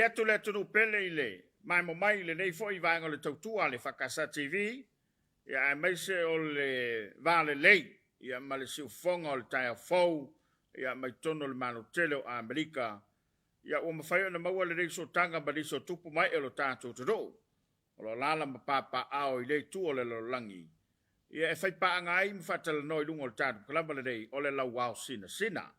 Faafeiloai atu le atunuu pele i le maemo mai i lenei foi vaega o le tautua a le EFKS TV, ia aemaise o le va lelei ia ma le siufofoga o le taeao fou ia mai totonu o le Malo tele o Amerika. Ia ua mafai ona maua lenei sootaga ma nisi o tupu ma ee o lo tatou atunuu o lo o alaala ma papaaao i lea itu o le lalolagi ia e faipaaga ai ma faatalanoa i luga o le tatou kalama lenei o le Lauao Sinasina.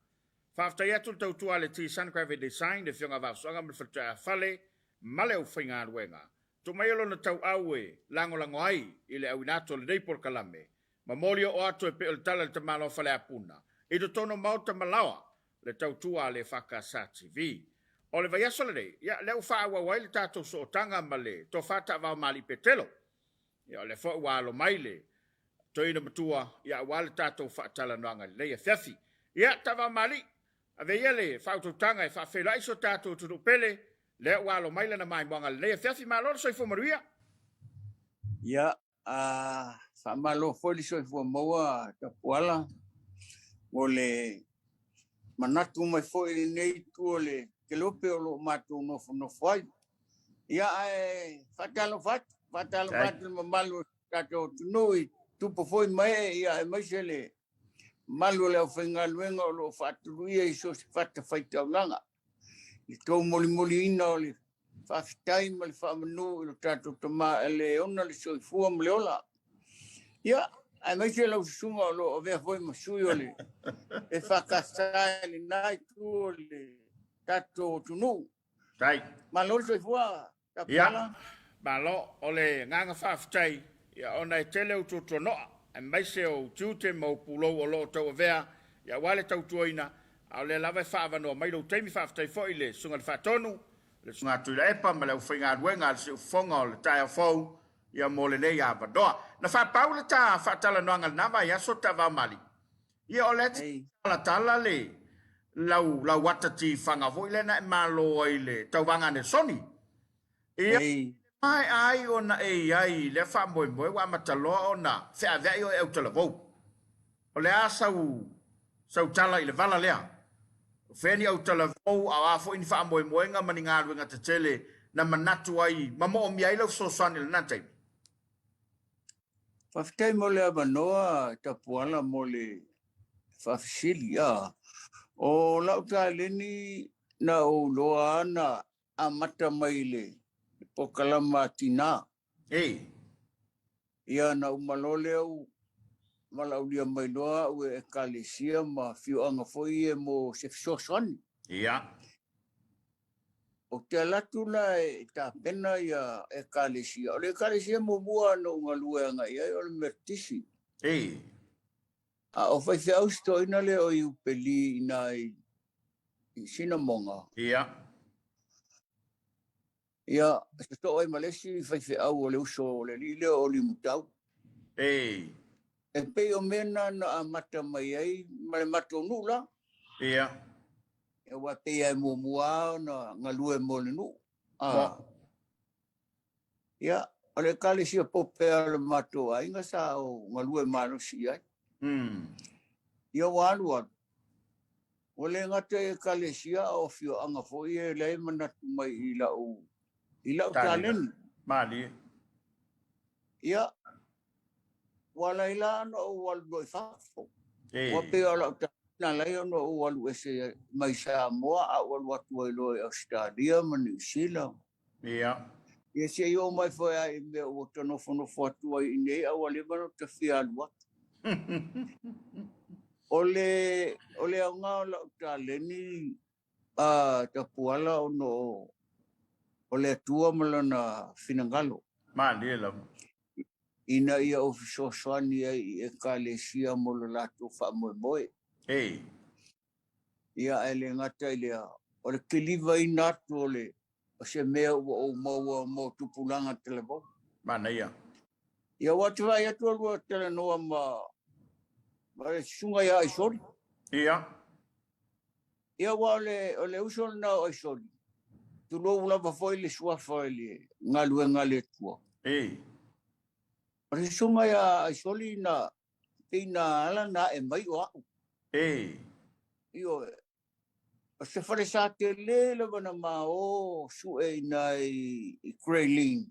Faafetai atu le tautua a le T-Sun Graphic Design, le Afioga Vaafusuaga ma le Faletuaeafale ma le aufaigaluega. Tuu maia lona tauau e lagolago ai i le auina atu o lenei polokalame ma moli oo atu e pei o le tala i le tamaloa Faleapuna i totonu o maota ma laoa le tautua a le EFKS TV. O le vaiaso lenei, ia, lea ua faaauau ai le tatou sootaga ma le Tofa Taavao ma Alii Petelo. Ia, o lea foi ua alo mai le Toeaina Matua, ia, aua le tatou faatalanoaga i lenei afiafi. Ia, Taavao ma Alii, ave ia le faautautaga e faafeiloai si o tatou atunuu pele, lea ua alo mai lana maimoaga i lenei afiafi. Malo le soifua manuia. Ia, a faamalo foi le soifua maua Tapuala mo le manatu mai foi i lenei itu o le kelope o lo o matou nofonofo ai. Ia, ae faatalofa atu, faatalofa atu i le mamalu o le tatou atunuu i tupu foi ma ee, ia aemaise le mamalu o le aufaigaluega o lo o faatuluia i so o se fatafaitaulaga. I le tou molimoliina o le faafetai ma le faamanu i lo tatou Tama e le ona le soifua ma le ola. Ia, aemaise lau susuga o lo o avea foi ma sui o le EFKS i lena itu o le tatou atunuu. Tai. Malo le soifua, Ia, malo. O le agaga faafetai, ia, ona e tele ou tuatuanoa, aemaise o ou tiute ma ou pulou o lo o tauavea, ia, aua le tautuaina, a o lea lava e faaavanoa mai lou taimi. Faafetai foi i le Susuga i le Faatonu, le Susuga Tuilaepa ma le aufaigaluega a le Siufofoga o le Taeao Fou, ia, mo lenei avanoa. Na faapau le ta faatalanoaga i lena vaiaso, Taavaomalii. Ia, o lea e talatala le lau, lau ata tifaga foi lea na e malo ai i le tauvaga a Nelesoni. Ia, maea ai ona e i ai i lea faamoemoe ua amata loa ona feaveai oe e autalavou. O le a sau, sau tala i le vala lea? O fea ni autalavou, a o a foi ni faamoemoega ma ni galuega tetele na manatu ai ma moomia ai lau fesoasoani i lena taimi? Faafetai mo le avanoa Tapuala mo le faafesili. O lau taleni na ou iloa na amata mai i le polokalama a Tina. Ia na uma loa lea ou valaaulia mai loa au e Ekalesia ma afioaga foi ia mo se fesoasoani. Ou te alu atu la e tapena ia Ekalesia. O le Ekalesia muamua na ou galue agai i ai o le Metotisi. A o faifeau si toeaina lea o Iupeli i ina i Sinamoga. Ia, sosoo ai ma le isi faifeau o le uso o le alii lea o Limutau. E pei o mea na na amata mai ai ma le matou nuu la. Aua e pei lava e muamua lava ona galue mo le nuu. Ia, o le Ekalesia Pope o le matou aiga sa ou galue malosi i ai. Ia ua alu alu, ua le gata i Ekalesia a o afioaga foi e leai manatu mai i lau, i lau taleni. Malie. Ia, ua ala ai la ona ou alu loa i fafo. Ua pei o lau taleni na ala ai ona ou alu ese mai Samoa a ou alu atu ai loa i Ausetalia ma Niu Sila. Ia se i oo mai foi lava i mea ua ta nofonofo atu ai i inei a ua leva ona ta fia alu atu. O le, o le aoga o lau taleni a Tapuala ona o le Atua ma lona finagalo. Malie lava. Ina ia ou fesoasoani ai i Ekalesia mo lo latou faamoemoe. Ia, ae le gata i lea, o le kilivaina atu o le o se mea ua ou maua mo tupulaga talavou. Manaia. Ia, ua te vaai atu oulua talanoa ma ma le susuga ia Aisoli. Ia, aua o le, o le uso lena o Aisoli, tulou lava foi le suafa i le galuega a le Atua. O le susuga ia Aisoli na, pei na ala na ae mai o au. Ioe. O se falesa tele lava na ma o su'e i ina i Grey Lynn.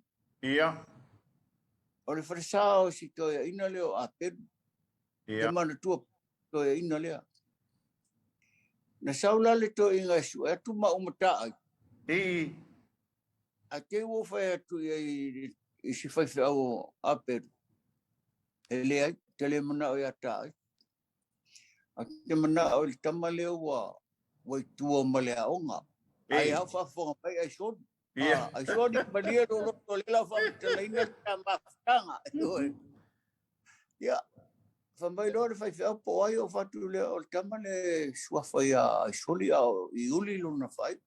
O le falesa o si toeaina lea o Apelu. Te manatua toeaina lea. Na sau la le toeaina e su'e atu ma ou mataai. Ae te i ua ou fai atu i ai i si faifeau o Apelu, e leai, ou te le mana'o ia taai. Ou te mana'o i le tama lea ua ua i tua ma le aoga. Ai a o faafofoga mai Aisoli. Aisoli, malie lou loto o lea o le a ou faamatalaina le ta mafutaga. Ioe. Ia, fai mai loa le faifeau po o ai, ou fai atu lea o le tama lea e suafa ia Aisoli a o Iuli lona faaiuga.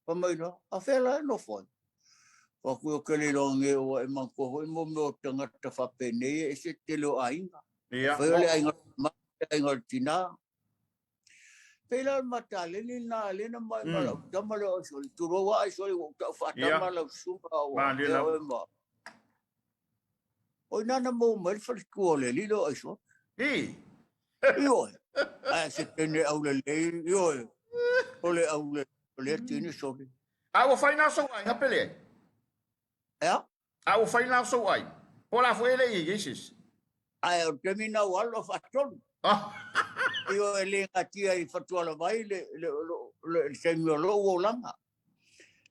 Fai mai loa, a fea la e nofo ai? Fai atu, ou te le iloa nei ua e manatua foi mo mea o tagata faapenei e ese le tele o aiga. Fai o le aiga o le tama, le aiga o le tina. Pei la o le mataleni lena lea na mai ma lau tama lea o Aisoli. Tulou lava Aisoli ua ou tau faatama lau susuga ua faapea oe ma... O i ina na maua mai le faletua o le alii lea o Aisoli. Ioe. Ae se teine aulelei, ioe. O le aulelei o lea teine sole. A ua fai na o sou aiga pe leai? E a? A ua fai na o sou aiga? Po o le a foi e le i ai se isi? Ae o le taimi na ua alu o faatolu. Ioe, e le gatia i Fatualavai le, le, le, le, le taimi o lou olaga.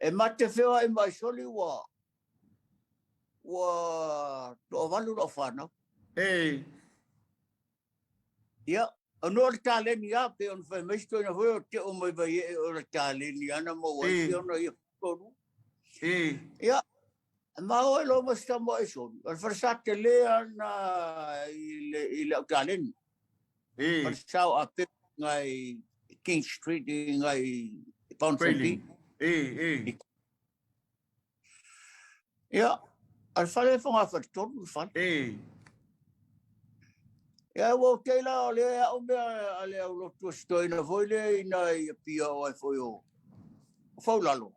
E ma te feoai ma Aisoli ua ua toavalu lau fanau. Ia, ona o le taleni lava, pei ona fai mai si toeaina foi o Teo mai Vaiee o le taleni lava na maua ai si ona ia tolu. Ia, ma o e loa ma si tama o Aisoli, o le falesa tele lava lena i le, i le au taleni. Falesa o Ape ngai King Street i ngai Ponsonby. Ia, o le fale e fogafaletolu le fale. Ia, ua ou tei la o lea au mea a le aulotu o si toeaina foi lea i ina i Apia o ai foi o Faulalo.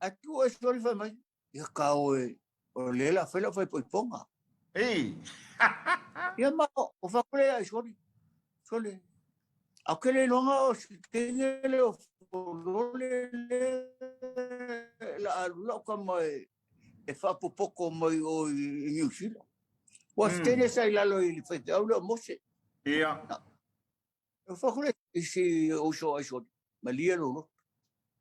Ae tu oe soli fai mai, ia ka oe, o lea la fai lau faaipoipoga. Ia ma o fai lea ai soli, sole. A ou te le iloga o si teine lea o Folole le la alu lau tama e faapopoto mai o i Niu Sila. Ua se teine sa i lalo i le faifeau lea o Mose. E fai atu lea i si uso ai soli, malie lou loto.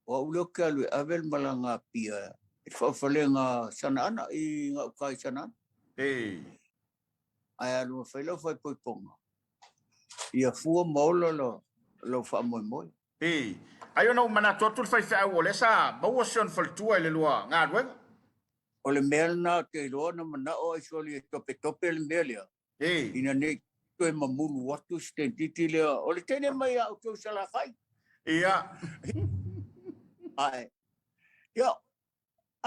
O au lea ou te alu e ave le malaga a Apia i le faaofalega Sanaana i gauta i Sanaana. Ae alu e fai lau faaipoipoga, ia fua ma ola lau faamoemoe. Ai ona ou manatu atu le faifeau o lea sa maua si ona faletua i le lua galuega. O le mea lena ou te iloa na manao ai soli e topetope le mea lea. Ina nei toe mamulu atu si tentiti lea, o le teine mai a outou i Salafai. Ae, ia,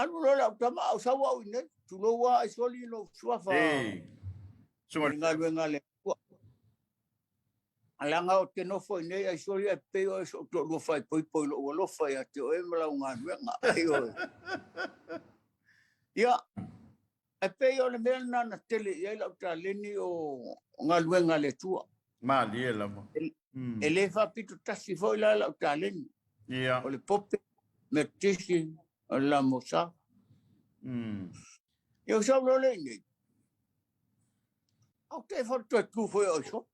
alu loa lau tama, a o sau au i nei, tulou lava ai soli lou suafa i le galuega a le Atua. Leaga ou te nofo i nei ai soli ae pei oe o sou toalua faaipoipo i lou alofa ia te oe ma lau galuega. Ioe. Ia, Ae pei o le mea lena na tele i ai lau taleni o galuega a le Atua. Malie lava. E le faapito tasi foi la lau taleni. O le pope, Metotisi, o le lamosa. Ia ou sau loa lea i inei. Ou te foi toe tu foi o iso.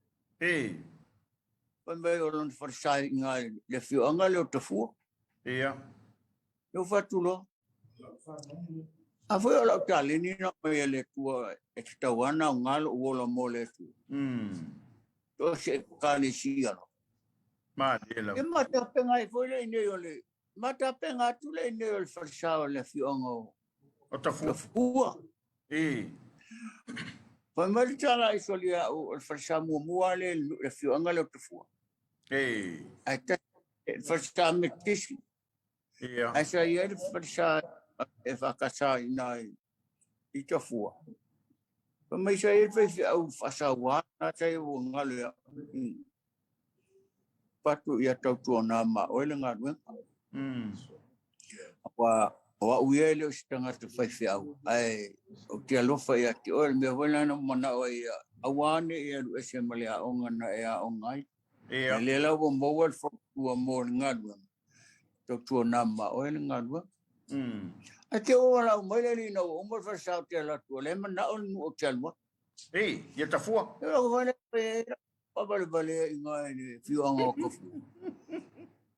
Fai mai o lona falesa i ina i le afioaga lea o Tafua. Ia ou fai atu loa, A foi o lau taleni na aumai e le Atua e tatau lava ona aoga lou ola mo le Atua. So o se ekalesia lava. Malie lava. Ia ma tapena ai foi le inei o le ma tapena atu le inei o le falesa o le afioaga o O Tafua. Tafua. Fai mai le tala ai soli ia au o le falesa muamua lea i le afioaga lea o Tafua. Ae tasi le falesa Metotisi. Ae sa i ai le falesa e faakasa i ina i Tafua. Fai mai sa i ai le faifeau faasaua na sa i ua galo ia au. Patu ia tautuana ma oe le galuega. Aua o au ia e le o se tagata faifeau, ae ou te alofa ia te oe, le mea foi lena na ou manao ai ia Aua ne i alu ese ma le aoga na e aoga ai. Ia. Ia lea la ua maua le fautua mo le galuega, tautuana ma oe le galuega. Ae te oo lau mai le alii ina ua uma le falesa ou te alu atu, o lea e manao le nuu ou te alu atu. Ei, ia tafua. Ia lau fai lea, e faavalevaleaiga i le afioaga o Tafua.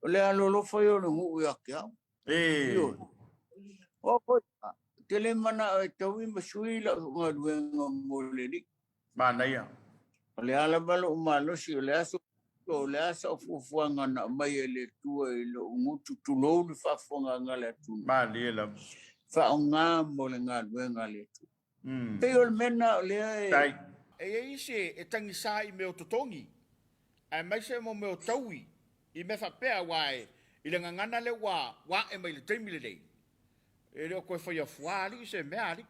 O le alolofa ia o le nuu ia te au. Ei. Ioe. O foi, te le manao e taui ma sui lau galuega mo le alii. Manaia. O le a lava lou malosi, o le a so o le a sau fuafuaga na aumai e le Atua i lou gutu, tulou le faafofogaaga a le atunuu. Malie lava. Faaaoga mo le galuega a le Atua. Pei o le mea lena o lea e. Tai. E i ai isi e tagisa i mea o totogi, aemaise mo mea o taui i mea faapea, aua e i le gagana lea ua ae mai i le taimi lenei, e le o toe faia fua alii se mea alii.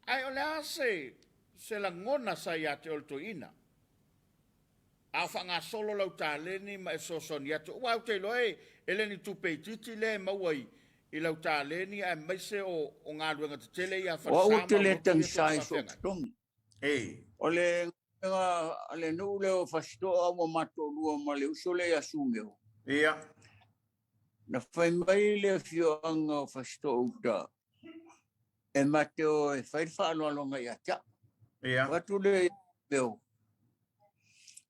Ae o le a se se lagona sa ia te oe le toeaina? A o faagasolo lau taleni ma e fesoasoani atu, aua ou te iloa e e le ni tupe itiiti lea e maua i i lau taleni aemaise o o galuega tetele ia a O au falesa ou ma te le aulotu ia toe tagisa i sou faafeagai. totogi. Ei. O le galuega a le nuu lea o Fasitoa ua matou ma le uso lea ia Sumeo. Ia. Na fai mai le afioaga o Fasitoa uta e ma te o e fai le faaaloaloga ia te au. Ia. Avatu lea ia Sumeo,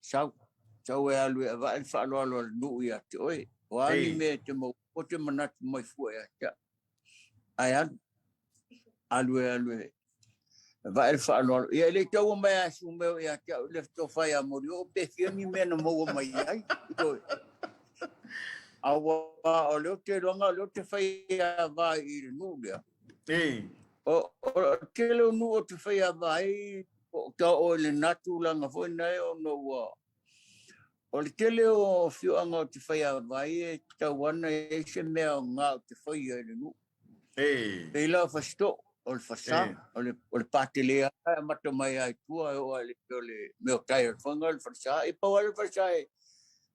sau, sau e alu e avae le faaaloalo a le nuu ia te oe. O a ni Ei. mea e te maua, o te manatu mai fua ia te au. Ae alu, alu e alu e vae le faaaloalo. Ia e le i taua mai a Sumeo ia te au le tofa ia Molioo pe fia ni mea na maua mai ai. Ioe. Aua o lea ou te iloaga o lea ou te fai ava i le nuu lea. Ei. O le tele o nuu ou te fai ava ai, o ta oo i lena tulaga foi na e ona ua o le tele o afioaga ou te fai ava ai e tatau ana e i ai se mea aoga ou te faia i le nuu. Ei. Pei la o Fasitoo, o le falesa, Ei. o le patele lava e amata mai lava i tua e oo lava i le o le mea o tai o le faga o le falesa. E pau lava le falesa e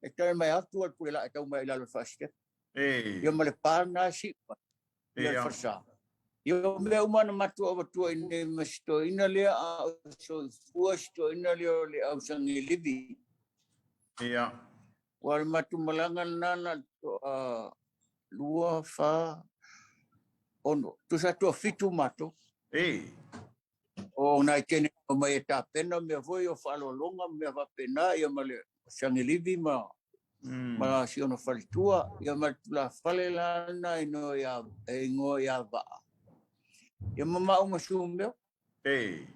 tali mai atu le pule laa e tau mai i lalo o le faasitepa. Ei. Ia ma le pa lena e siu mai, ia le Ia. falesa. Ia o mea uma na matou avatua i nei ma si toeaina lea a o soifua si toeaina lea o le ausagi livi. Ia. Ua le matou malaga lena na o le toa 2, 4, 6, tusa toafitu matou. Ei. O nai teine na omai e tapena mea foi o faaaloaloga ma mea faapena, ia ma le Sagelivi ma ma si ona faletua, ia ma le tulafale la na igoa ia, e igoa ia Vaa. Ia ma maau ma Sumeo. Ei.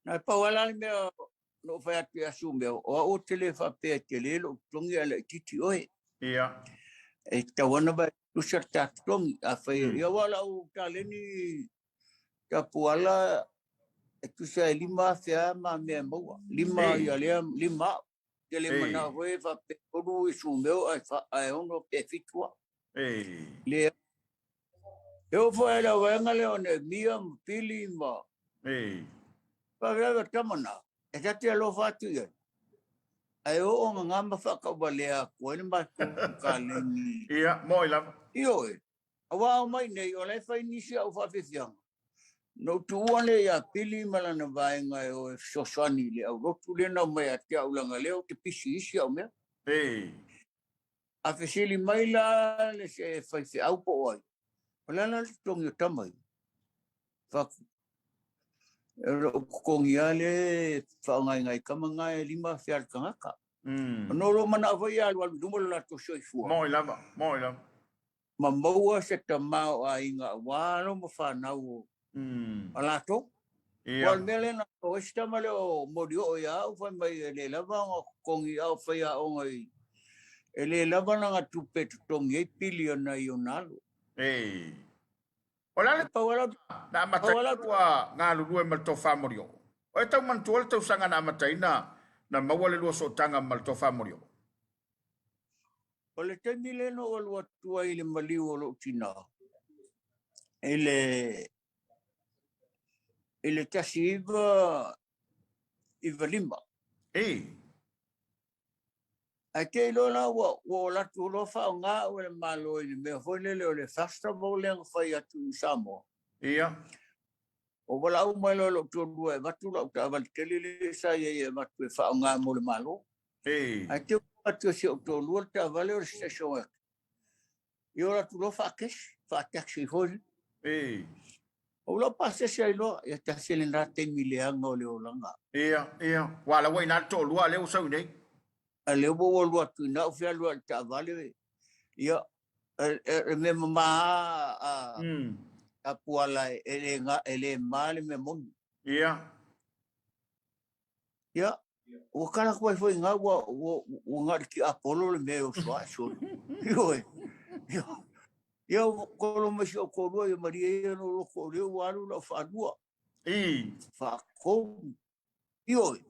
Na pau lava la le mea na ou fai atu ia Sumeo, o au ou te le faapea e tele lou totogi ae laitiiti oe. Ia. E tatau ana vae tusa le ta totogi. Afai, ia aua o lau taleni tapuala e tusa e 5,000 lava ma mea e maua. 5 Ei. ia lea, 5 au. Te le Ei. manao foi e faapea 3 i Sumeo ae 6 pe 7 au. Ei. Le e oo foi i le vaega lea o Neemia ma Pili ma Ei. faavelaga tama na, e ta te alofa atu i ai. Ae oo gaga ma faakauvalea atu ai le matou kaleni. Ia, moi lava. Ioe. Aua o mai nei, o la e fai nisi au faafiafiaga. Na ou tuua lea ia Pili ma lana vaega e o e fesoasoani i le aulotu lea na aumai ia te au leaga lea ou te pisi isi au mea. Ei. A fesili mai la le se faifeau po o ai, o le a la le totogi o tama ia? Fai atu, o lou totogi lava lea e faaaoga i nai tama na e 5,000 a le tagata. Ona o lou manao foi ia alualu i luma lo latou soifua. Moi lava, moi lava. Ma maua se tama o aiga aua alo ma fanau o a latou. Ia. Aua o le mea lea na o isi tama lea o Molioo ia au fai mai e le lava ona totogi a o faiaoga i e le lava lana tupe e totogi ai pili o nai ona alo. Ei. O le a le Pau lava na amata pau lava ua galulue ma le tofa Molioo. O e tau manatua le tausaga na amataina na maua le lua sootaga ma le tofa Molioo. O le taimi lea na ou alu atu ai i le maliu o lou tina i le i le 1995. Ei. Ae te iloa la ua ua o latou loa faaaoga au e le Malo i le mea foi lele o le festival lea na fai atu i Samoa. Ia. O valaau mai loa lou toalua e avatu lau taavale tele lea sa i ai e avatu e faaaoga mo le Malo. Ae te atu e si ou toalua le taavale o le station wagon. Ia o atu loa faakesi, faataxi foi lea. Ou lau pasese ai loa, ia tasi lena taimi leaga o le olaga. Ia, ia. Ua ala ua i ina le toalua a lea ua sau i inei. A lea ua ou alu atu i ina ou fealuai i le taavale, ia, e mea mama a a Puala e le e le ma le mea moni. Ia. Ia, ua kala atu ai foi i ina ua ua ua na o le tiapolo le mea e oso ae solo. Ioe. Ia, ia ua kolo mai si ou toalua, ia malie ia lou loto o lea ua alu lau faalua. Faatolu. Ioe.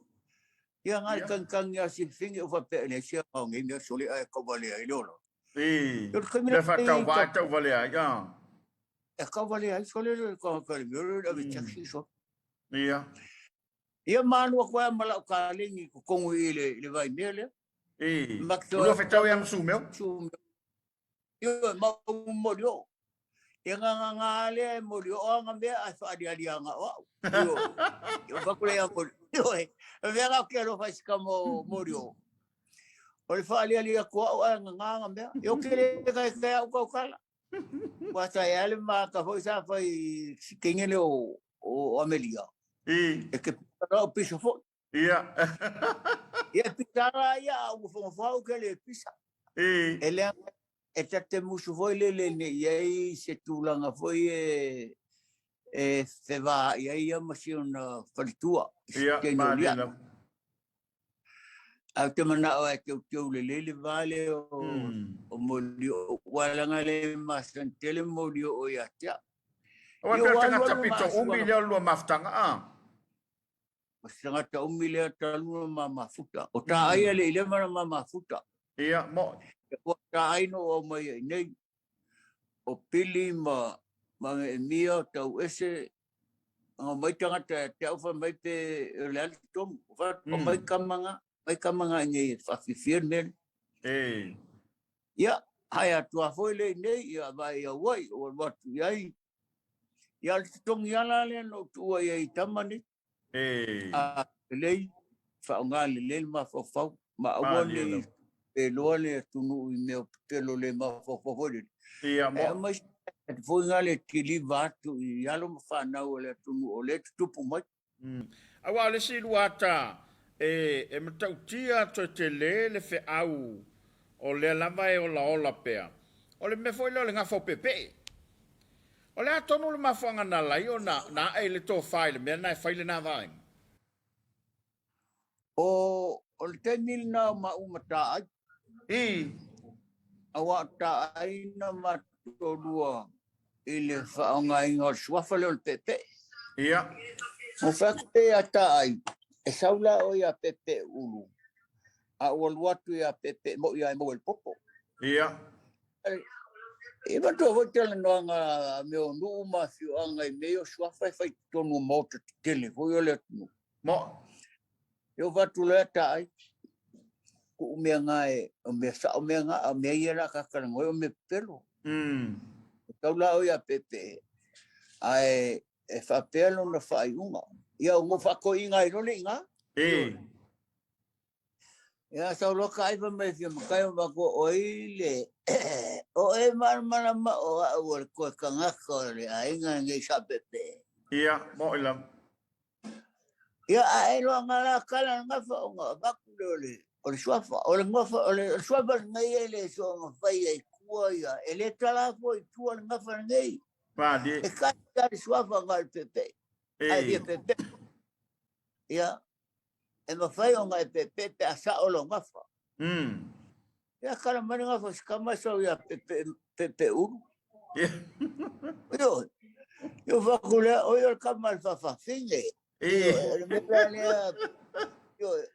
Ia na le tagitagi a Silafini ou faapea e leai se aga o nei mea sole ae tauvalea ai le ola. I. Mea faatauvaa e tauvalea ai, a. E tauvalea ai sole le tagata i le mea lea o le ave taxi sole. Ia. Ia ma alu atu ai ma lau kalegi i totonu i le vaimea lea. I. Ua fetau ia ma Sumeo? Sumeo. Ioe, ma ou molioo. Ia ngāngāngā lea e molioo anga mea ae faaliali anga o au. Ioe. Ioe, faku lea moli. Ioe, e mea ngā ke alofa i se kama o molioo. O le faaliali atu au ae ngāngā anga mea. Io ke le kai kai au kau kala. Ua sa e ale ma ka foi sa fai si kengele o Amelia. E ke pisa o piso foi. Ia. Ia pisa la ia a ua whangawhau ke le pisa. E lea e ta te musu foi le le ne i ai se tūlanga foi e e whewā i ai ia ma si ona whalitua. Ia, malie lava. Au te manao e teu teu le lele vale o, o moli o walanga le masan tele moli o ia tea. Aua pea tagata pito umi lea o lua mafutaga a. O se tagata umi lea talu na ma mafuta. O ta ai ale i leva na ma mafuta. Ia, mo. E kua ta ai no au mai ai nei. O Pili ma, ma Ngeemia, o tau ese, nga mai tagata e te au whai mai pe o le ali tonu. O wha, o mai kamanga, mai kamanga i nei e whawhiwhia le mea. Ia, hai atua foi le i nei, ia vai au ai, o alu atu i ai. Ia, o le totogi ala lea na ou tuua i ai i tama nei. A lelei, faaaoga lelei le mafaufau, ma aua ne i peloa le atunuu i mea o pepelo le mafaufau foi lele. Ia, mo. E aumai se foi nga le kiliva atu i alo ma fanau a le atunuu o lea e tutupu mai. Aua o le isi lua ata e matautia toe tele le feau o lea lava e olaola pea, o le mea foi lea o le gafa o peepee. O le a tonu le mafuaaga na ala ai ona na ae le tofa i le mea lena e fai lena vaega? O le taimi lena o maʻu ma Taai. Aua o Taai na matolua i le faaaogaina o le suafa lea o le peepee. Ia. Mo fai atu le ia Taai, e sau la oe ia Peepee Ulu, a ua alu atu ia Peepee Moi ia e maua i le popo. Ia. E matua foi talanoaga a mea o nuu ma afioaga i mea ia o suafa e fai i totonu o maota tetele foi o le atunuu. Mo. E ova atu loa Taai, kuʻu mea ngā e, o mea sao mea ngā, a o mea ia la kakalangoi o mea pepelo. E tau la oe ia Peepee, ae e faapea lona faaiuga. Ia o ngo faakoiga ai loa le iga. Ia sau loa ka aifa mai fia makai o makou o ai le o e malamalama o au o le koe kangaka o le aiga nei sa Peepee. Ia, mo i lava. Ia, a e loa ngā la kala le gafa o ngā vaku le o le o le suafa. O le gafa, o le suafa lenei e le soonga fai ai tua ia. E le tala afua i tua le gafa lenei. Malie. E kai a le suafa ngā le pepe. Ai fia pepe. Ia, e mawhai o ngā e pepe pe a sa o lo gafa. Ia, kala mai le gafa si kama sau ia pepe, pepe ulu. Ioe. Io whaku lea, o ia o le kama le whawhawhine. Ioe, o le mea lea, ioe,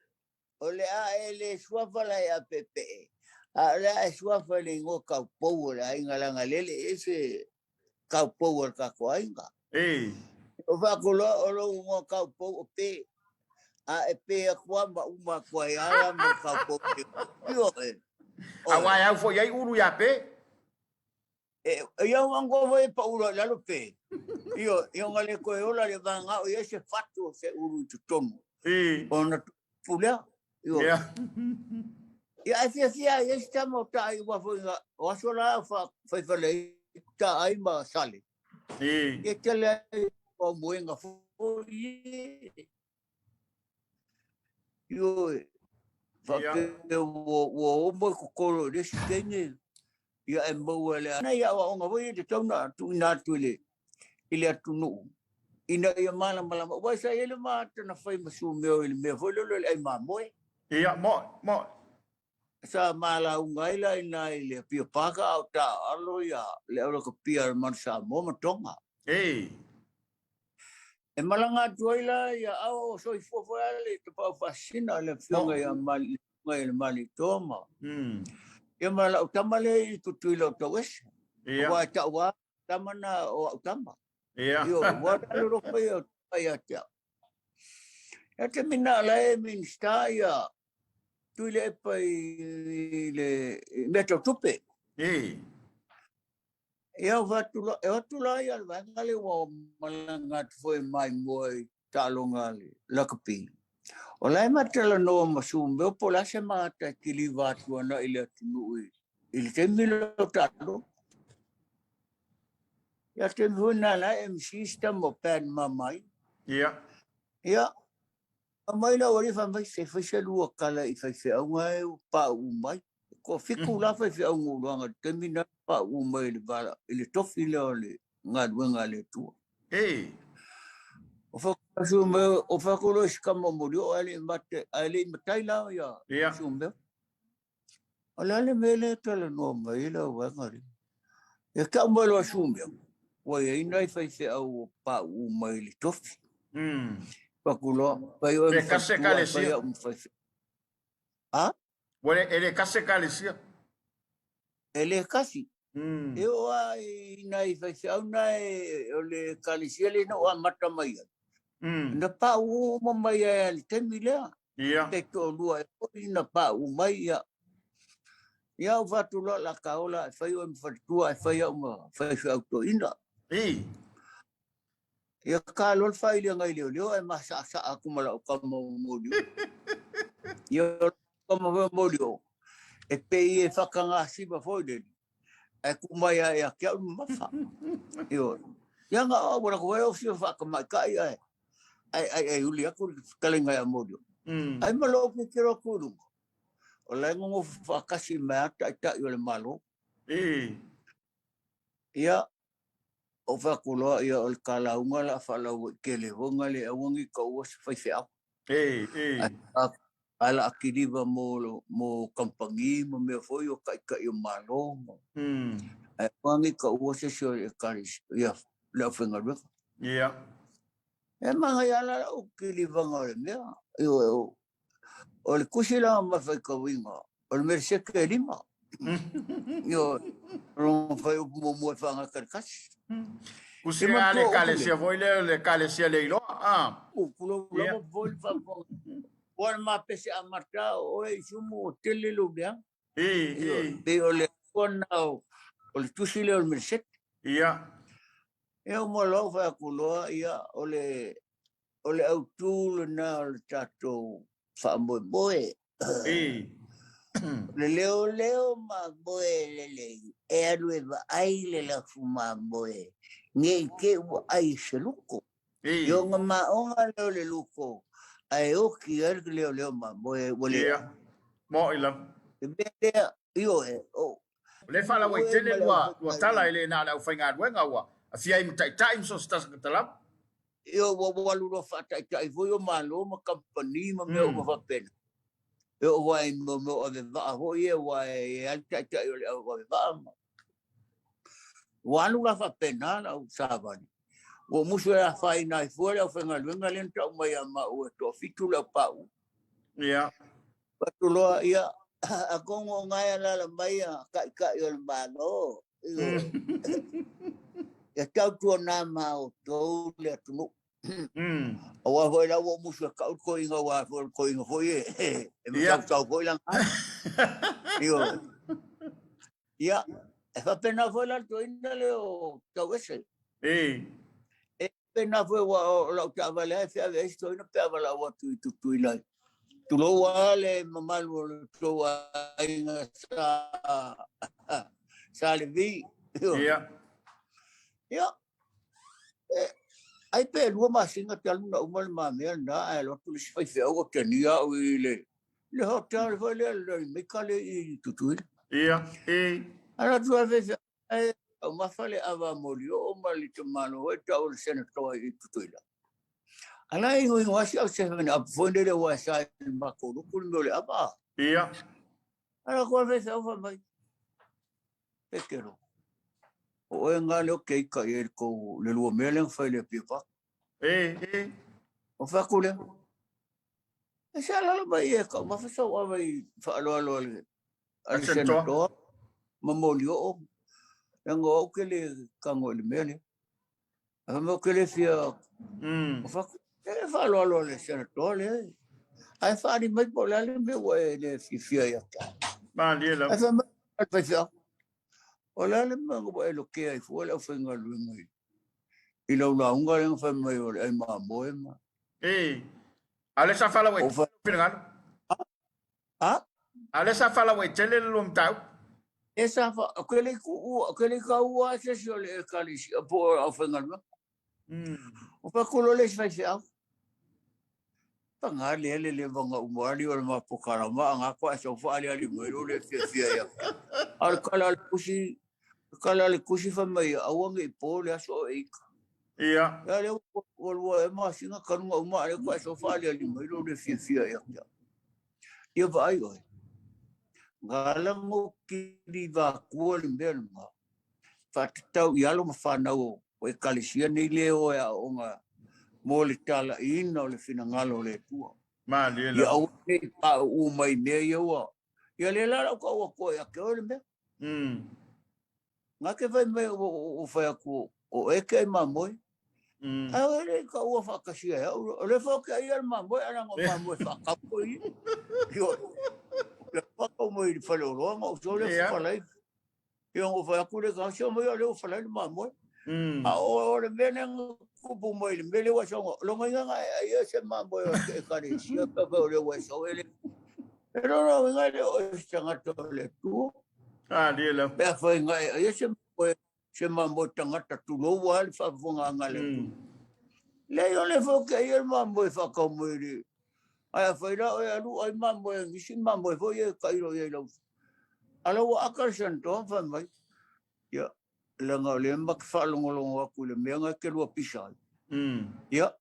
o le a e le suafa la ia pepe. A o le a e suafa le ingoa kaupou o le aiga langa lele e se kaupou o le kako aiga. O whaku loa o lou ingoa kaupou o pe. A e pe akua ma uma akua i ala ma kaupou. Ioe. A wai au foi ai ulu ia pe. E, ia ua angoa foi e paula i lalo pe. Io, io nga le koe ola le vanga o ia se fatu o se ulu i totonu. I. Ona pulea. Io. Ia. Ia e fia fia ia se tama o ta ai ua foi nga o aso la fa fai fale ta ai ma sale. I. Ia tele ai o moenga foi. Ioe, faapea ua oma i kokolo i le isi teine, ia e maua e le ana ia aoaoga foi e tatau ona tuuina atu i le atunuu ina ia malamalama. Aua sa i ai le maata na fai ma sumeo i le mea foi lele o le ai mamoe. Ia, moe, moe. Sa malauga ai la ina i le Apia Paka a o taaalo ia le aulakapia a le Manu Samoa ma Tonga. Ei. E malaga atu ai la ia ao o soifua foi a le tapaau faasina le afioga ia Mali ia le Malietoa ma. Ia ma lau tama le i Tutuila o Tauese. Ia. Aua e tau a tama na o au tama. Ia. Io, ua lalo foi o ia te au. Ia te mina la e Minista ia Tuilaepa i le mea tau tupe. Ei. Ia o atu la, e atu la ia le vaega le ua malaga atu foi mai mua i taaloga le lakapi. O la e matalanoa ma sumeo po o le a se maata e kiliva atu ana i le atunuu i le taimi lea o taaloga. Ia taimi foi na la MC se tama o Pat Mamai. Ia. Ia, Aumai lau alii fai mai, se fai se lua kala i faifeauga e ua pauu mai. Ko fiku la faifeauga uluaga i le taimi na pauu mai i le vala, i le tofi lea o le galuega a le Atua. Ei. O whakasu me, o whakolo i sikama o muri o ae le mate, ae le i matai la ia Ia. sumeo. O le a le mea lea e talanoa mai ai lau vaega lea? E tau mai loa sumeo, ua i ai nai faifeau o pauu mai i le tofi. Paku loa, fai oe Le ma kase faletua, fai ekalesia. au ma faifeau. A? Ua le, e le kase ekalesia. E le kasi. E oo lava i nai faifeau na e, o le ekalesia lea na ou amata mai ai. Na pauu uma mai ai lava i le taimi lea. Ia. Pe toalua e foi na pauu mai ia. Ia ou fatu loa la ka ola e fai oe ma faletua e fai au ma faifeau toeaina. I. Ia ka loa le faaileaga i leoleo ae masaʻasaʻa atu ma lau kama o Molioo. Ia o lau kama foi o Molioo, e pei e whakangasiva foi lele, ae ku mai a ia ke au mamafa. Ioe. Ia nga o wala ko o fia whakamaikai ae ai ai ai uli aku le fetalaiga ia Molioo. Ai ma lou tilotilo atu i luga, o la e nonofo faatasi mai lava taitai o le Malo. I. Ia, o fai atu loa ia o le talauga la faalauaitele foi na le aua ne i taua se faifeau. Ei, ei. Ae la kiliva mo mo kamupani ma mea foi o taitai o Malo ma. Ae aua ne i taua se isi o le ekalesia ia le aufaigaluega. Ia. E manaia la lau kilivaga o le mea. Ioe, o le tusi la ma faitauina, o le melesete e lima. Ioe, o lona fuaiupu muamua e faagata i le tasi. Tusi a le ekalesia foi lea, o le ekalesia le iloa, a. Tulou lava foi le faafofoga. Ua le mapese amata o oe i sumu ua tele lou leaga. I, i. Pei o le atua lena o le tusi lea o le melesete. Ia. Ia uma loa ou fai atu loa, ia, o le O le autū lena o le tatou faamoemoe. I. O le leoleo mamoe lelei e alu e vaai le lafu mamoe ne i te i ua ai e se luko. I. I ona maoga lea o le luko ae oti ai le leoleo mamoe ua le Ia. ai. Moʻi lava. Le mea lea, ioe, o. O lea e faalauaitele lua tala e le na o le aufaigaluega ua afia ai ma taitai ma so o se tasi lava. Ioe, ua alu loa faataitai foi o Malo ma kamupani ma mea uma faapena. E oo lava i mea o ave vaa foi ia, aua e alu taitai o le au ave vaa ma. Ua alu la faapena lau savali. Ua ou musu e afaina ai fua le aufaigaluega lea na tau mai ia maua e toafitu le aupāʻu. Ia. Fatu loa, ia, atonu o na e alaala mai a taitai o le Malo. Ioe. Ia tautuana ma outou le atunuu. Aua foi la ua ou musu e kau le toeaina aua foi o le toeaina foi e matautau foi lana. Ioe. Ia. E faapena foi la le toeaina lea o Tauese. E. E faapena foi aua o lau taavale lava e feave ai si toeaina pe a valaau atu i Tutuila. Tulou lava le mamalu o le tou aiga sa Levi. Ia. Ia. Ai pe 2 masina talu na uma le ma mea lena ae alu atu le isi faifeau o tania au i le hotel foi lea le Mika le i Tutuila. Ia, e. Alu atu le faifeau ae taumafa le ava molioo ma le tamalo foi tau o le senatoa i Tutuila. Ala e ingoingo asi au 7 Up foi lele ua sa i le matou luku le mea o le ava. Ia. Ala atu le faifeau fai mai, Petero, o oe nga lea o te ika i ai le tou le lua mea lea na fai i le Apia Park. E, e. O fai atu lea, e se alala mai e taumafa sau ava i faaaloalo a le senatoa ma molioo, leaga o au ke le tago i le mea lea. Ae fai mai ou te le fia, o fai atu, e faaaloalo a le senatoa lea. Ae faaali mai po o le a le mea ua e le fiafia ia te au. Malie lava. Ae fai mai le faifeau, o le a le mea ua e lokea ai fua le aufaigaluega i lau lauga lea na fai mai o le ai mamoe ma. E, a o lea sa faalauaitele lou finagalo? A? A o lea sa faalauaitele le lua mataupu? E sa fa, ke le ku, ke le kaua se isi o le ekalesia po o le aufaigaluega. O fai atu loa le isi faifeau, Paga lea le leva na uma ali o le mapokalama a gako ae sau faaliali mai lo le fiafia ia te au. A o le tala a le tusi, le tala a le tusi fai mai aua ne i po le aso o e ika. Ia. Ia lea ua 2 ea masina talu na uma a lea faatoa e sau faaliali mai lo le fiafia ia te au. Ia vaai oe, gala no kilivatua le mea lena, faatatau i alo ma fanau o ekalesia nei le o e aooga mo le talaiina o le finagalo o le Atua. Malie Ia lava. aua ne i pauu mai i mea ia ua, ia lea la lau tau atu ia te oe le mea. Nga ke fai mai ua fai atu o e ke ai mamoe. Ae o le ka ua faatasia e au. O le foi ke ai le mamoe ala ngo mamoe whaakau ko i. Io. Le whakau mai i whale o roa ngo so le whalai. Io ngo fai atu le ka sio mai o le whalai le mamoe. A o le mea le kupu mai le mea le ua songo. Longa inga nga ai e se mamoe o te ekalesia pe o le ua so ele. E lona uiga le o se tagata o le Atua. Ah, lie lava. Pe afai nga e ai se mamoe, se mamoe tagata tulou lava le faafofogaaga a le Atua. Leai o le foi ke ai le mamoe whaakau mai le. Ae afai la oe alu ai mamoe nisi mamoe foi e kailo i ai lau. Ala ua aka le santoa fai mai. Ia, leaga o lea ma te faalogologo atu i le mea nga e te lua pisa ai. Ia,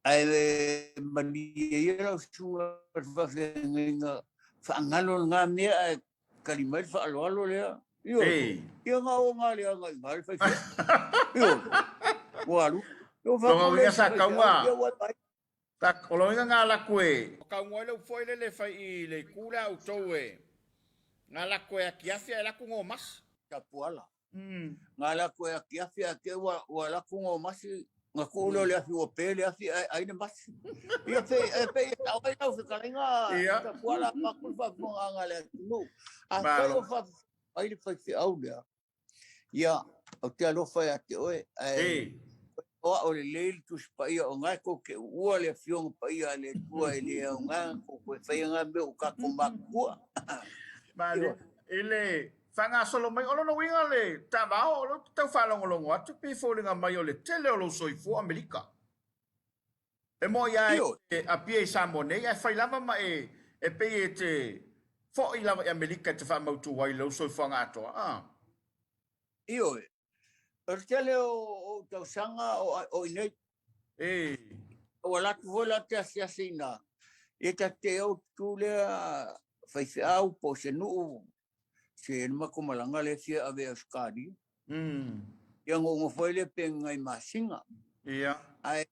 ae malie ia lau susuga i le faafeagaiga faagalo lena mea ae kali mai le faaaloalo lea. Ioe, ia nga o nga lea nga i nga le faifeau. Ioe, ua alu. Ua Lona faaku le uiga sa isi tauga, faifeau, ia ua mai. o lona uiga nga laku e. O kauga ai le upu foi lele fai i le itu lea a outou e nga laku e akiafi ae laku gomasi. Tapuala. Nga laku e akiafi ae ke ua laku gomasi, nga tuu lea o le afi ua pe le afi ae ai le masi. Ia pe e pe e tau ai lau fetalaiga Tapuala faaku le faafofogaaga a le atunuu. Afai o faafofogaaga ai le faifeau lea, ia ou te alofa ia te oe, ae o ao lelei le Tusi Paia o nga e tou te uua le Afioga Paia a le Atua e le aoga na tou toe faia nga mea o tatou matutua. Malie. I le faagasolo mai, o lona uiga le taavao, o lea ou te tau faalogologo atu pei e foliga mai o le tele o lou soifua Amerika. E moe lava e Apia i Samoa nei, ae fai lava ma e e pei e te foi lava i Amerika e te faamautu ai lou soifuaga atoa. A. Ioe. O le tele o ou tausaga o i nei. E. Ua alu atu foi la te asiasi i ina. Ia ta te ou tu lea faifeau po o se nuu se le matou malaga lea fia ave i Ausetalia. Ia na ou nofo ai lea pe nai masina. Ia. Ae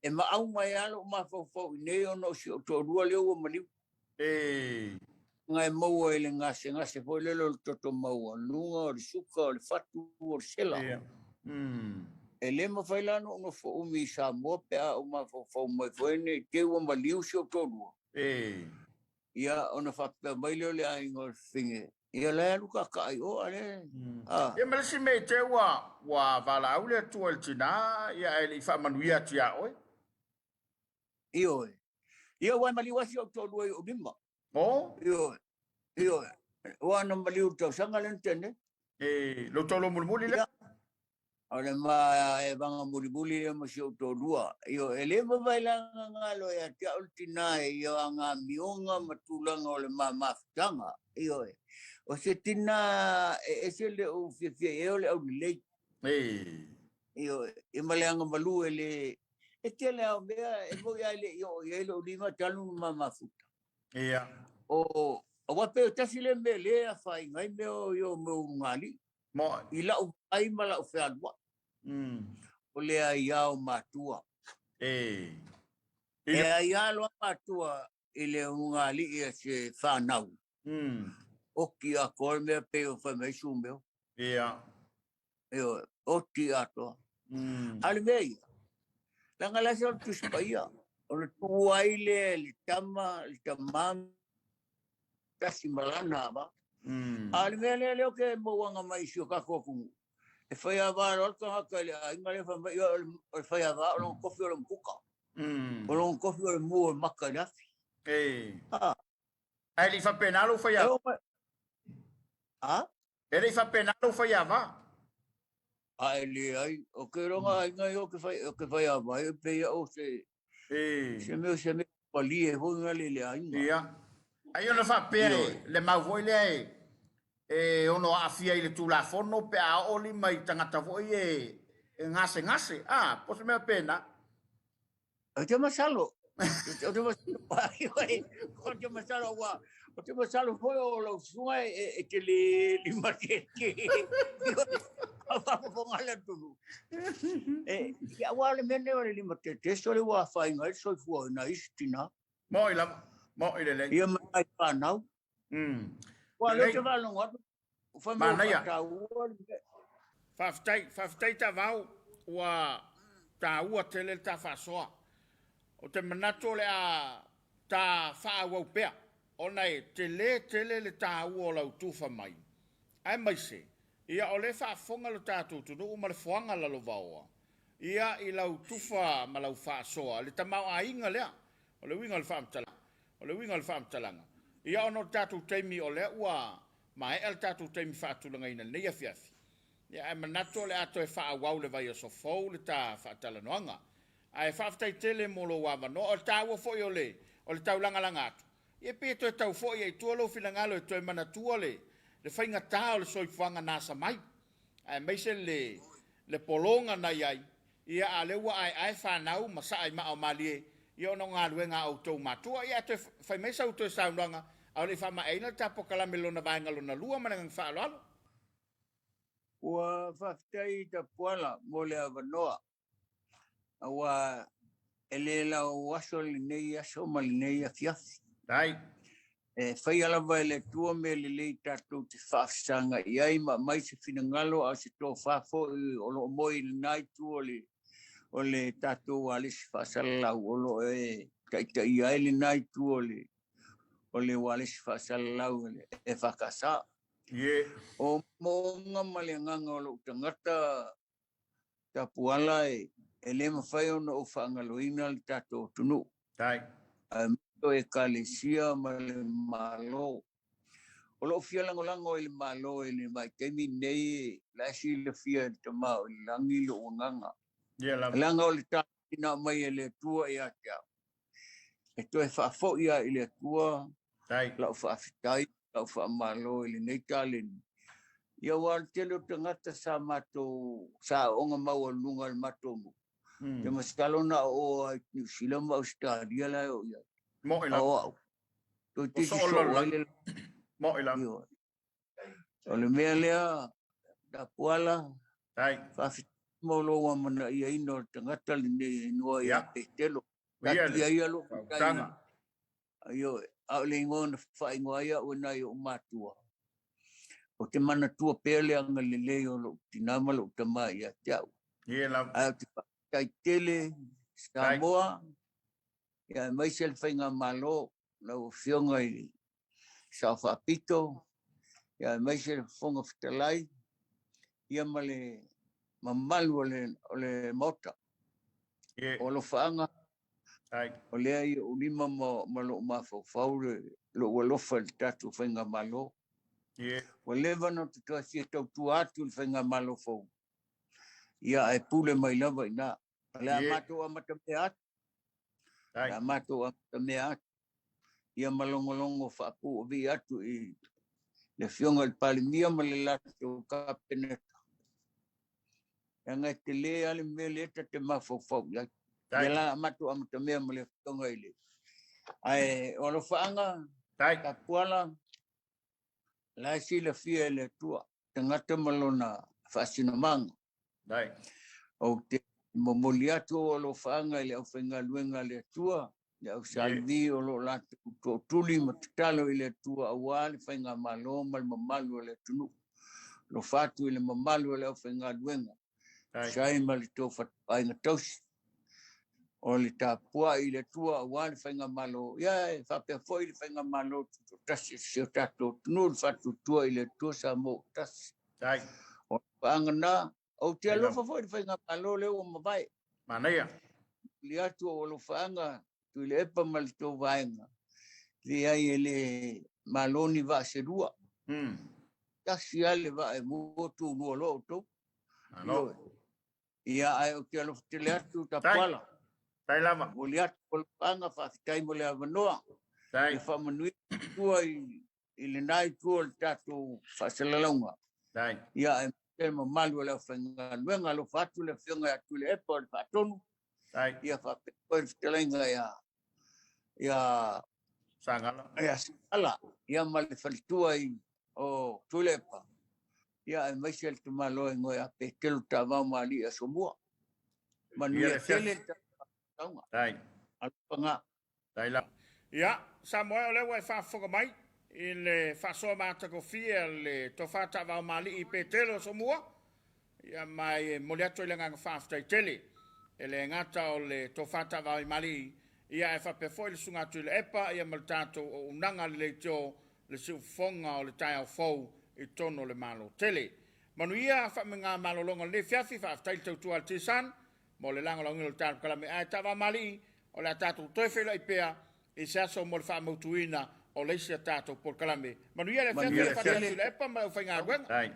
e maau mai lava lou mafaufau i nei ona o si ou toalua lea ua maliu. E. Nga e maua i le gasegase foi lele o le toto maualuga, o le suka, o le fatu, o le sela. Ia. E le mafai la ona ou nofo umi i Samoa pe a ou mafaufau mai foi nei te ua maliu si ou toalua. E. Ia ona faapea mai lea o le aiga o le fafine. Ia la e alu kaakaa i o a le a. Ia ma le isi mea i te ua ua valaau le Atua i le tinā ia ae le i faamanuia atu iā oe. Ioe. Ia ua e maliu lava si ou toalua i ou lima. O? Ioe. Ioe. Ua na maliu i le tausaga lea na tea nei. E, lou toalua mulimuli lea? Ia. O le ma evaga mulimuli lea ma si ou toalua. Ioe, e le vavae laga galo ia te au le tinā i ana amioga ma tulaga o le ma mafutaga. Ioe, o se tinā e ese le ou fiafia i ai o le aulelei. Ioe, ia ma le agamalu e le e tele lava o mea e moni lava e le i oo i ai lou lima talu ona ma mafuta. Ia. O, aua pei o tasi lea mea lea e afaina ai mea o ia mea o ulugalii. Moe. I lau vaai ma lau fealuai. O le aia o matua. E. E aia loa matua i le ulugalii a se fanau. Oti atoa le mea pei o fai mai Sumeo. Ia. Ioe, oti atoa. A o le mea ia, leaga la se o le Tusi Paia, o le tuua ai lea e le tama, le tamā, tasi ma lana ava. A o le mea lea lea ou te mauaga mai i si o tatou atunuu, e faiava loa le tagata i le aiga lea fai mai, o le faiava o lona tofi o le umukuka. O lona tofi o le mu o le maka i le afi. E. Ae le i faapena lou faiava. A? E le i faapena lou faiava. A e leai, o ke iloga aiga ia o ke fai, o ke faiava ai, pei au se, se mea, se mea palie foi na le le aiga. Ia. Ai ona faapea e, le mau foi lea e, e ono aafia i le Tulafono pe a oo lima i tagata foi e, e gasegase, a, po o se mea pena. Ou te masalo, ou te masalo, ou te masalo, ua, ou te masalo foi o lau susuga e, e te le lima tete. A faafofoga le atunuu. E, ia, aua o le mea lenei o le lima tete, sole ua afaina ai le soifua o nai isi tinā. Mo'i lava, mo'i lelei. Ia ma nai fanau. Ua lea ou te faalogo atu, fai mai ua faataua le mea. Faafetai, faafetai Taavao, ua taua tele le ta faasoa. Ou te manatu o le a ta faaauau pea, ona e tele tele le taua o lau tufa mai, aemaise, ia o lea e faafofoga lo tatou atunuu ma le foaga lalovaoa, ia i lau tufa ma lau faasoa, le tamaoaiga lea, o le uiga o le faamatalaga. O le uiga o le faamatalaga, ia ona o le tatou taimi o lea ua maea le tatou taimi faatulagaina i lenei afiafi, ia ae manatu o le a toe faaauau le vaiaso fou le ta faatalanoaga. Ae faafetai tele mo lou avanoa. O le taua foi o le o le taulagalaga atu, ia pei e toe tau foi ai i tua lou finagalo e toe manatua le le faigata o le soifuaga na asa mai, aemaise le le pologa na i ai, Ia, a o lea ua aeae fanau ma saa i maa o malie, ia ona o galuega a outou matua. Ia, ae toe fai mai sau toe saunoaga, a o le i faamaeaina le ta pokalame lona vaega lona lua ma le agaga faaaloalo. Ua faafetai Tapuala mo le avanoa, aua e le lau aso lenei aso ma lenei afiafi. Dai. E faia lava e le Atua mea lelei tatou te faafesagai i ai ma aumai se finagalo a o se tofa foi o lo o moe i lena itu o le o le tatou ualesi faasalalau o lo o e taitaia ai lena itu o le o le ualesi faasalalau e EFKS. Yeah. O moonga ma le agaga o lou tagata Tapuala e e le mafai ona ou faagaloina le tatou atunuu. Dai. Aemaise o Ekalesia ma le Malo. O lou fia lagolago i le Malo i le vaitaimi lenei, la e silafia e le Tama o i le Lagi lou agaga. Ia lava. Leaga o le taleni na aumai e le Atua ia te au, e toe faafoi lava i le Atua Dai. lau faafetai, lau faamalo i lenei taleni. Ia aua o le tele o tagata sa matou, sa aooga maualuluga i le matou nuu, Te masalo na oo ai Niu Sila ma Ausetalia la e oo i ai. Mo'i lava. A o au, toeitiiti soo ai le Mo'i lava. O le mea lea, Tapuala, faafetai mo lou amanaiaina o le tagata lenei e igoa ia Petelo. Taatia ia lou faitaina. Ioe, a o le igoa na faaigoa ai au e nai ou matua, ou te manatua pea le agalelei o lou tinā ma lou tamā ia te au. Ae ou te faafetai tele Samoa, ia aemaise le faigamalo, lau Afioga i le Sao Faapito, Ia aemaise le Fofoga Fetalai, ia ma le mamalu o le, o le Maota. Yeah. O alofaaga, Ai. o lea i ou lima ma, ma lou mafaufau le, lou alofa i le tatou faigamalo. Yeah. Ua leva ona ou toe fia tautua atu i le faigamalo fou. Ia ae pule mai lava i ina. O le a Yeah. matou amatamea atu, Ai. le a matou amatamea atu. Ia ma logologo faapuuavii atu i le Afioga i le Palemia ma le latou Kapeneta. Leaga e tele lava le mea lea ta te mafaufau i ai. Ai. Ia la a matou amatamea ma le Afioga i le... Ae o alofaaga, Ai. Tapuala, la e silafia e le Atua, tagata ma lona faasinomaga. Ai. Ou te momoli atu ou alofaaga i le aufaigaluega a le Atua, le au salvi o lo o latou tootuli ma tatalo i le Atua aua le faigamalo ma le mamalu o le atunuu. Alofa atu i le mamalu o le aufaigaluega, Ai. tusa ai ma le tou fatuaiga tausi. O le tapuai i le Atua aua le faigamalo, ia e faapea foi le faigamalo tutoatasi o si o tatou atunuu, le faatuatua i le Atua Samoa ua tasi. Ai. O le paaga na, ou te Ai lava. alofa foi i le faigamalo lea ua mavae. Manaia. Li atu o alofaaga Tuilaepa ma le tou vaega, leai e le malo ni vaa se lua. Tasi lava le vaa e mua tulua loa outou. Malo. Ioe. Ia, ae ou te alofa tele atu Tapuala. Tai lava. Momoli atu alofaaga, faafetai mo le avanoa. Tai. Ia faamanuia le Atua i, i lena itu o le tatou faasalalauga. Tai. Ia, aemaise le mamalu o le aufaigaluega, alofa atu le Afioga ia Tuilaepa o le Faatonu. Tai. Ia faapea foi le fetalaiga ia ia Sagala. ia Sagala, ia ma le faletua i o Tuilaepa. Ia aemaise le tamaloa i ngoe a Petelo Tavao ma alii Asomua. Manuia Ia le tele fiafi. le tatou Tai. Alofaga. Tai lava. Ia, Samoa, o lea ua e faafofoga mai i le faasoa matagofie a le Tofa Taavao ma Alii Petelo Asomua. Ia, ma e momoli atu ai le agaga faafetai tele. E le gata o le Tofa Taavao i Malii, ia ae faapea foi le Susuga Tuilaepa, ia ma le tatou auaunaga le leitio le siufofoga o le taeao fou i totonu o le Malo tele. Manuia faamega malologa o lenei fiafi, faafetai le tautua a le T-Sun mo le lagolagoina o le tatou kalame. Ae Taavao ma Alii, o le a tatou toe feiloai pea i se aso mo le faamautuina o le isi a tatou polokalame. Manuia le afiafi, Manuia le fale tele. Tuilaepa ma le aufaigaluega.